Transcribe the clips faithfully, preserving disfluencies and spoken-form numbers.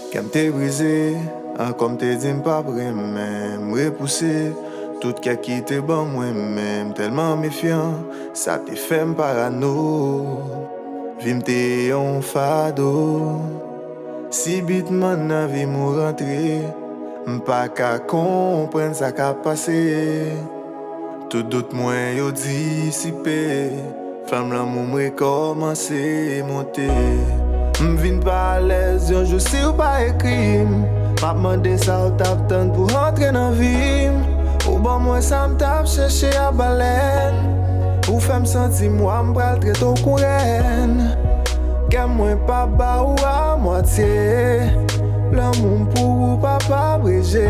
Kè m te brize, ankò m te di m p ap renmen, m repouse tout kè ki te ban mwen, men m tèlman mefyan, sa te fè m parano. Vi m te yon fado. Sibitman nan vi m ou rantre, m pa ka konprann sa k ap pase. Tout dout mwen yo disipe, flanm lanmou m rekòmanse monte. M vin pa alèz yon jou si w pa ekri m. M ap mande sa w t ap tann pou w antre nan vi m. Ou ban mwen sa m t ap chèche a balèn. Ou fè m santi m wa m pral trete w kou rèn. Kè mwen pa ba ou a mwatye. Lanmou m pou ou pa pa breje.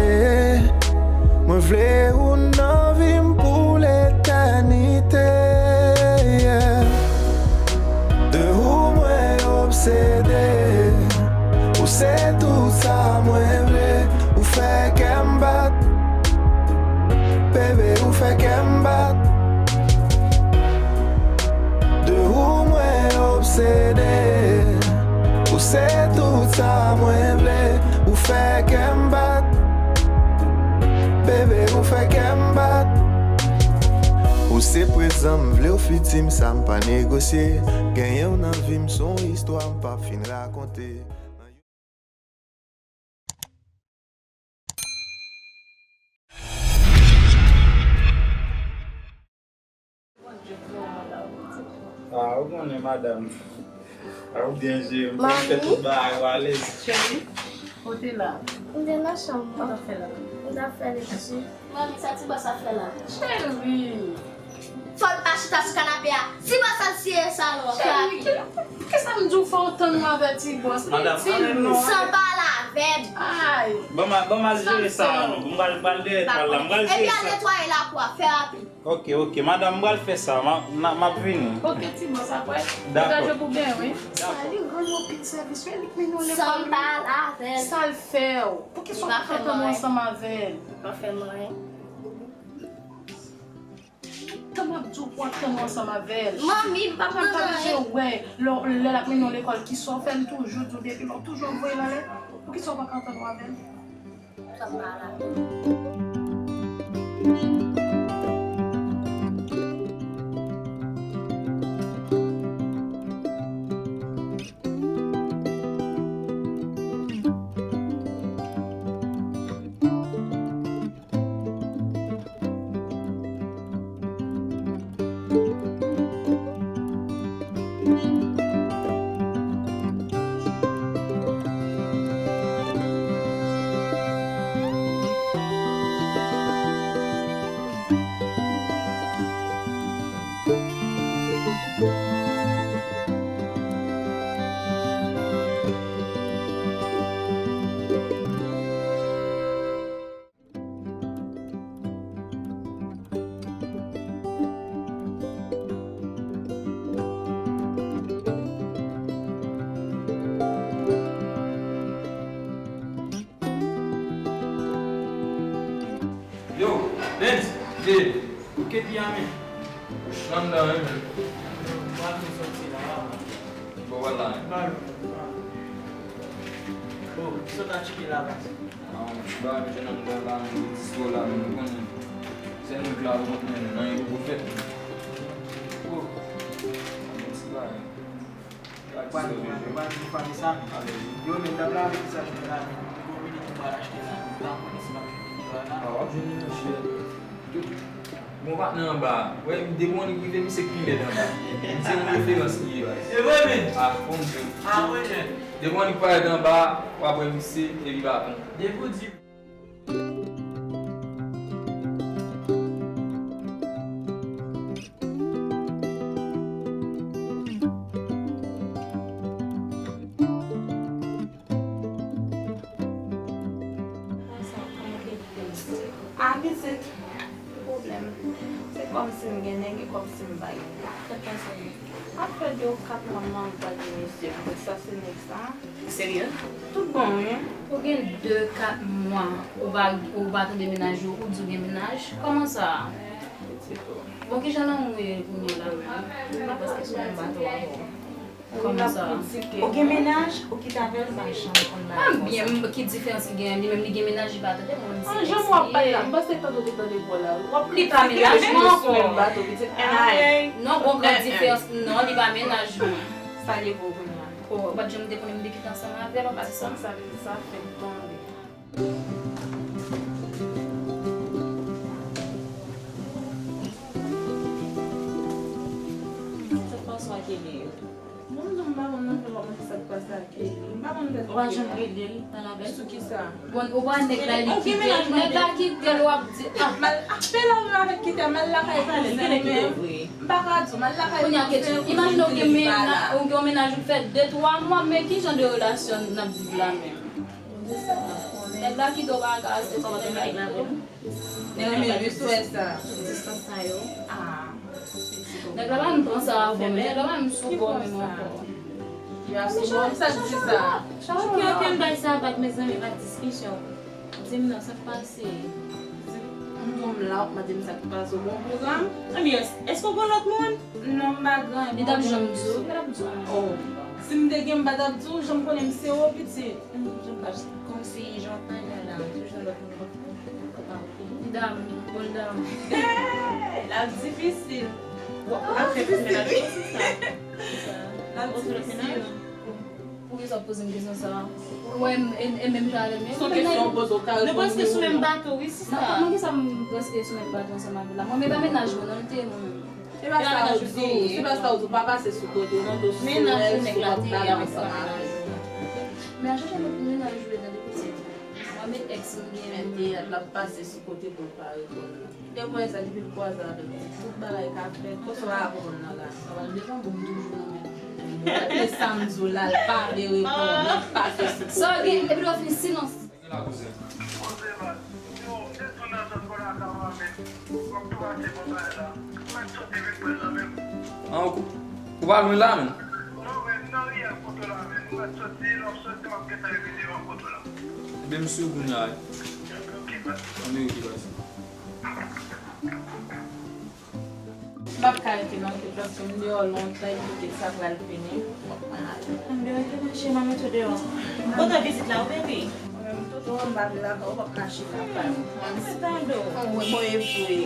Mwen vle ou nan vi m pou letènite. Yeah. De ou mwen obsede. Ou se tout sa mwen vle. Ou fè kè m bat. Bebe, ou fè kè m bat. De ou mwen obsede. Ou se tout sa mwen vle. Ou fè kè m bat. Bebe, ou fè kè m bat. Ou se prezan m vle, ou fiti m, sa m pa negosye. Genyen w nan vi m, se yon istwa m p ap fin rakonte. Ah, ou konnen, madanm. Ah, ou byen jere m. Mwen fè tout bagay, ou alèz. Cheri, kote la? M te nan chanm mwen. Sa w t ap fè la? M t ap fè lekti. Manmi, sa ti bòs ap fè la? Cheri! Fò l pa chita sou kanape a. Ti bòs ap siye sa lò. Cheri, ki, kisa m di w fè w tann mwen avè ti bòs? Li di non. San pale avè m. Ay. Ban m al, ban m al jere sa, non. M pral, m pral dèyè etwal la. M pral jere sa. Epi al netwaye lakou a, fè rapid. Ok, ok, madanm, m pral fè sa. M a, m a, m ap vini. Ok, ti bòs, apre. Dakò. Degaje pou byen, wi. Dakò. Sa li rann nou pil sèvis, wi, li k mennen w lekòl, wi. San pale avè l. Sa l fè w? Poukisa w pa ka tann ansanm avè l? Li pa fè m anyen. Tan m ap di w pou w ap tann ansanm avè l. Manmi, m pa pral tann anyen. Wè, lè, lè l ap mennen w lekòl, kisa w fè? M toujou di w depi lè w toujou ap voye l anlè. Poukisa w pa ka antann w avè l? Sa m pa la. Yo, Lens, ye. Ou ke di a men? Anndan, wi, men. Pral nou soti la. Bon, wala, wi. Pral nou. Bon, sot a tcheke la, baz. Ah, m ba, m jwenn anndan la, m di so la, men nou konnen. Se nou k la, nou konnen, nan yon pwofèt. Oh. Yon ti bagay. Ou pa di, ou pa di, ou pa di sa. Yo, men dam la avèk ki sa jwenn la, men li gon minit ou pral achte la, men ou pa konnen si l ap jwenn li deyò a la. Ah, w ap jwenn li, monchè. Tout bon patnè anba a. Wè, depi yon nèg rive, misye k pi lèd anba a. Misye yon referans li ye, baz. E vre, men? Ah, fò m di w. Ah, wi, men. Depi yon nèg parèt anba a, w ap wè misye, epi baton. Depi w di Abitit, ki pwoblèm? Se kòmsi m gen nèg, e kòmsi m pa gen. Sa k pase? Afè de kat mwa m nan, m pral gen mesye, m kwè sa se nèg sa. Serye? Tout bon, wi. Ou gen de, kat mwa, ou pa, ou pa tande mennaj ou, ou di w gen mennaj. Kòman sa? Bon, kijan lanmou ye kounye a la menm? Paske sou yon bato ankò. Kòman sa? Ou gen mennaj, ou kite avè l, m pa janm konn bagay konsa. Ah, byen, m, ki diferans ki gen? Li menm li gen mennaj, li pa tande moun. Ah, jan w ap pale la, m panse tande w te tande vwa la. W ap Li pa mennaj mwen ankò. Sou menm bato, pitit. Ah, non, gon gran diferans. Non, li pa mennaj mwen. Sa li ye pou ou kounye a? Oh, ou pa t janm te konnen m te kite ansanm avè l, ou pa t di sa? Sa vle di sa fè m tonbe. Sa k pase ak Eli yo? Bon, m pa konn non, m pa konn sa k pase ak Eli. M pa konn tèt. Ou pa janm rele l nan labèl? Sou ki sa? Bon, ou pa nèg la li kite l, nèg la kite l, w ap di, ah. Mal, apèl avè avèk kite, mal lakay kouzen ou menm. M pa ka di w, mal lakay kouzen ou, kouzen ou di li pa la. Imajine w gen mennaj, ou gen yon mennaj ou fè de twa mwa, men ki jan de relasyon n ap viv la menm? Bon, se sa m ap konnen. Nèg la kite w pa ka aksepte nèg la kite w. Nèg la menm li sou sa. Distans sa yo. Ah. Nèg la pa menm pran sa avè w, nèg la pa menm sou kò menm ankò. Yo ap sou kò m, sa k di sa? Chak jou, chak jou, chak jou. Ki ankenn bagay sa pa t, mezanmi, pa t diskisyon. Di m non, sa k pase? M tonm la, w ap mande m sa k pase, w gon pwogram? Anmyès, èske w gon lòt moun? Non, m pa gen. Li t ap janm di w, li t ap di w. Oh. Si m te gen, m pa t ap di w, jan m konnen m se w, pitit. Kòmsi jan w pale a la, toujou lòt moun k ap fè. Dam, bon dam. L ap difisil. L ap difisil, wi. L ap difisil. Poukisa w ap poze m kesyon sa a? Ou wè m, e, e menm jan avè m ye. Se yon kesyon w poze w ka reponn li ou non. Nou prèske sou menm bato, wi, sista. Non, kòman kisa m prèske sou menm bato ansanm avè l la? Mwen, men pa mennaj mwen, non, l te ye mwen menm. Se pa sa w di, se pa sa w di, w pa pase sou kote w non, to sou wè l, sou w ap pale ansanm avè l. Men a chache mennaj ou ye tande pitit. Mwen men èks m gen. Men teyat la ap pase sou kote pou l pa reponn. Lè w wè sa depi l kwaze avè l, tout bagay ka fèt. Kòman w ap reponn nan la? Sa pral devan bon m toujou nan men l. Gade sa m di w la, l pa vle reponn, l ap pase sou kote. Sa w gen, epi lè w fini silans. Gen la kouzen. Koze baz. Yo, m te tou nan zòn Pòlata a men w ap tou pase konsa la. Ou mèt soti vin pran l la menm. An, ou, ou pa lwen la menm? Non, men m nan riyèl kote w la menm. Ou mèt soti, lè w soti, m ap gentan rive devan kote w la. Ebyen, m sou kounye a wi. Ok, baz. Anben, ok, baz. M p ap ka rete nan kèt paske m deyò lontan epi kèt sa pral fini. Fòk mwen ale. Anben, rete nan chema, mete w deyò. Kontan vizit la wi, baby. Mwen menm, toto, m pa vle lakay ou, w p ap ka chita pa m. Mwen se tande w. Mwen voye voye.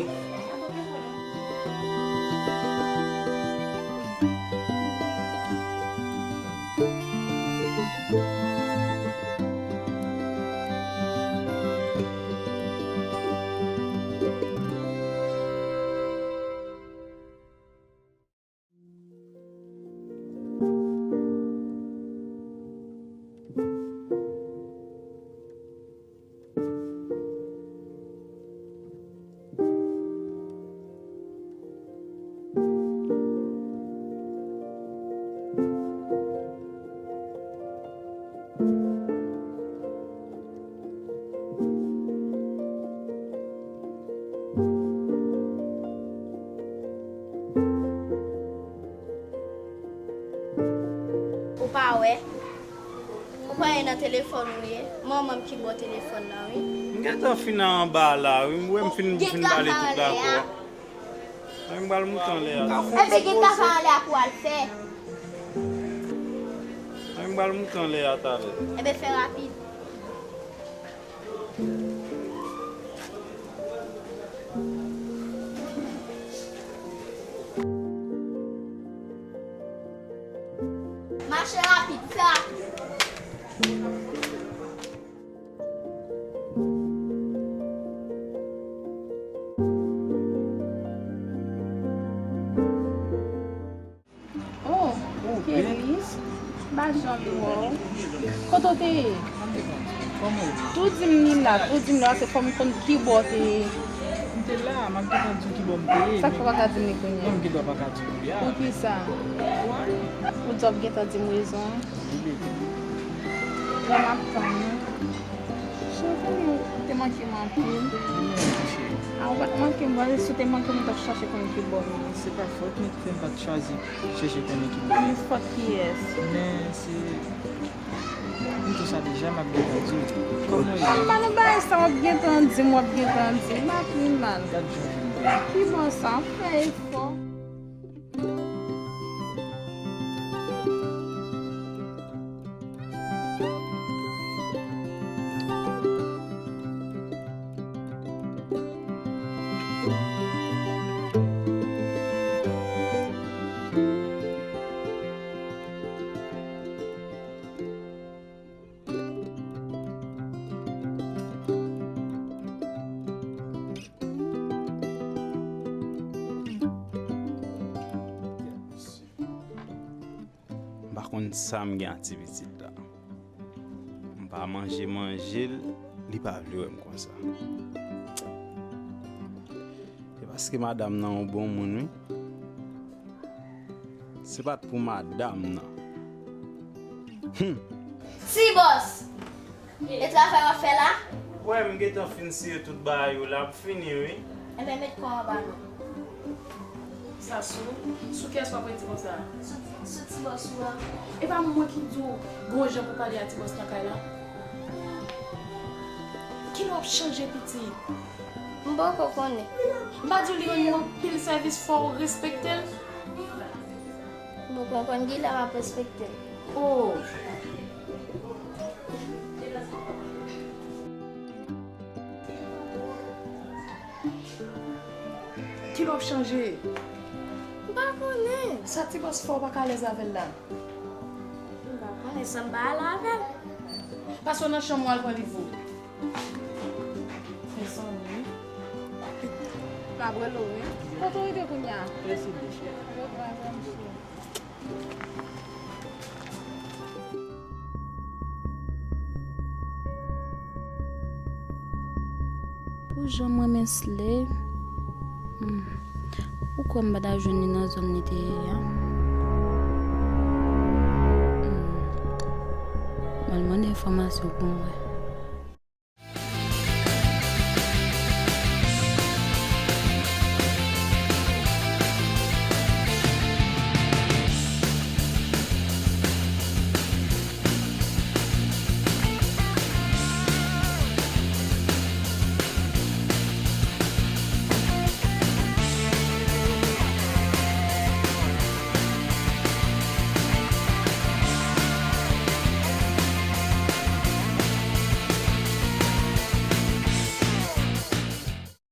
Ou pa wè? Ou pa wè nan telefòn ou ye? Manman m ki ba w telefòn nan, wi. M gentan fin anba la, wi. M wè m fin, fin bale tout lakò. Mwen m pral moute anlè a. Enben, gen travay anlè a pou w al fè. Mwen m pral moute anlè a talè. Enben, fè rapid. Mache rapid, fè rapid. Oh, Kelis, m pa janm wè w. Kote w te ye? Tou di m li la, tou di m li la, se fò m konn kibò w te ye. M te la, m ap gentan di w kibò m te ye. Sa k fè w pa ka di m li kounye a? Non, m gendwa pa ka di w kounye a. Poukisa? Ou di w ap gentan di m rezon an? Wi, baby. Bon, m ap tann ou. Cheri, ou te manke m anpil. Ou menm tou, cheri. A, ou pa t manke m, paske si w te manke m, ou t ap chache konnen kibò m ye. Se pa fòt mwen ki fè m pa t chwazi chèche konnen kibò m ye. Men fòt kiyès? Men se, m di w sa deja, m ap gentan di w. Kòman w ye? M pa nan bagay sa, w ap gentan di m, w ap gentan di m. M pa pi mal. Gad jan w vin bèl. Kibò sa? Fè efò. Pa konn sa m gen ak ti pitit la. M pa manje manje l, li pa vle wè m konsa. Se paske madanm nan yon bon moun, wi. Se pa t pou madanm nan. Hum. Ti bòs! E travay w ap fè la? Wè, m gentan fin siye tout bagay yo la, ap fini, wi. Enben, met kò w anba non. Sa sou? Sou kiyès w ap redi konsa? Sou, sou ti bòs ou a. E pa mwen ki di w gon jan pou pale a ti bòs nan kay la? Kilè w ap chanje, pitit? M poko konnen. M pa di w li rann mwen anpil sèvis, fò w respekte l? M poko konn kilè m ap respekte l. Oh! Kilè w ap chanje? M pa konnen. Sa ti bòs fè w pa ka alèz avè l la? M pa konnen, sa m pa ale avè l. Pase w nan chanm ou al pran liv ou. Mezanmi. M ap rele w, wi. Kote w rete kounye a? Mèsi, bouch. Yo, gras a misye. Pou jan m renmen Slay, hmm, ou kwè m pa ta jwenn li nan zòn li te ye a? Hmm. M al mande enfòmasyon pou m wè.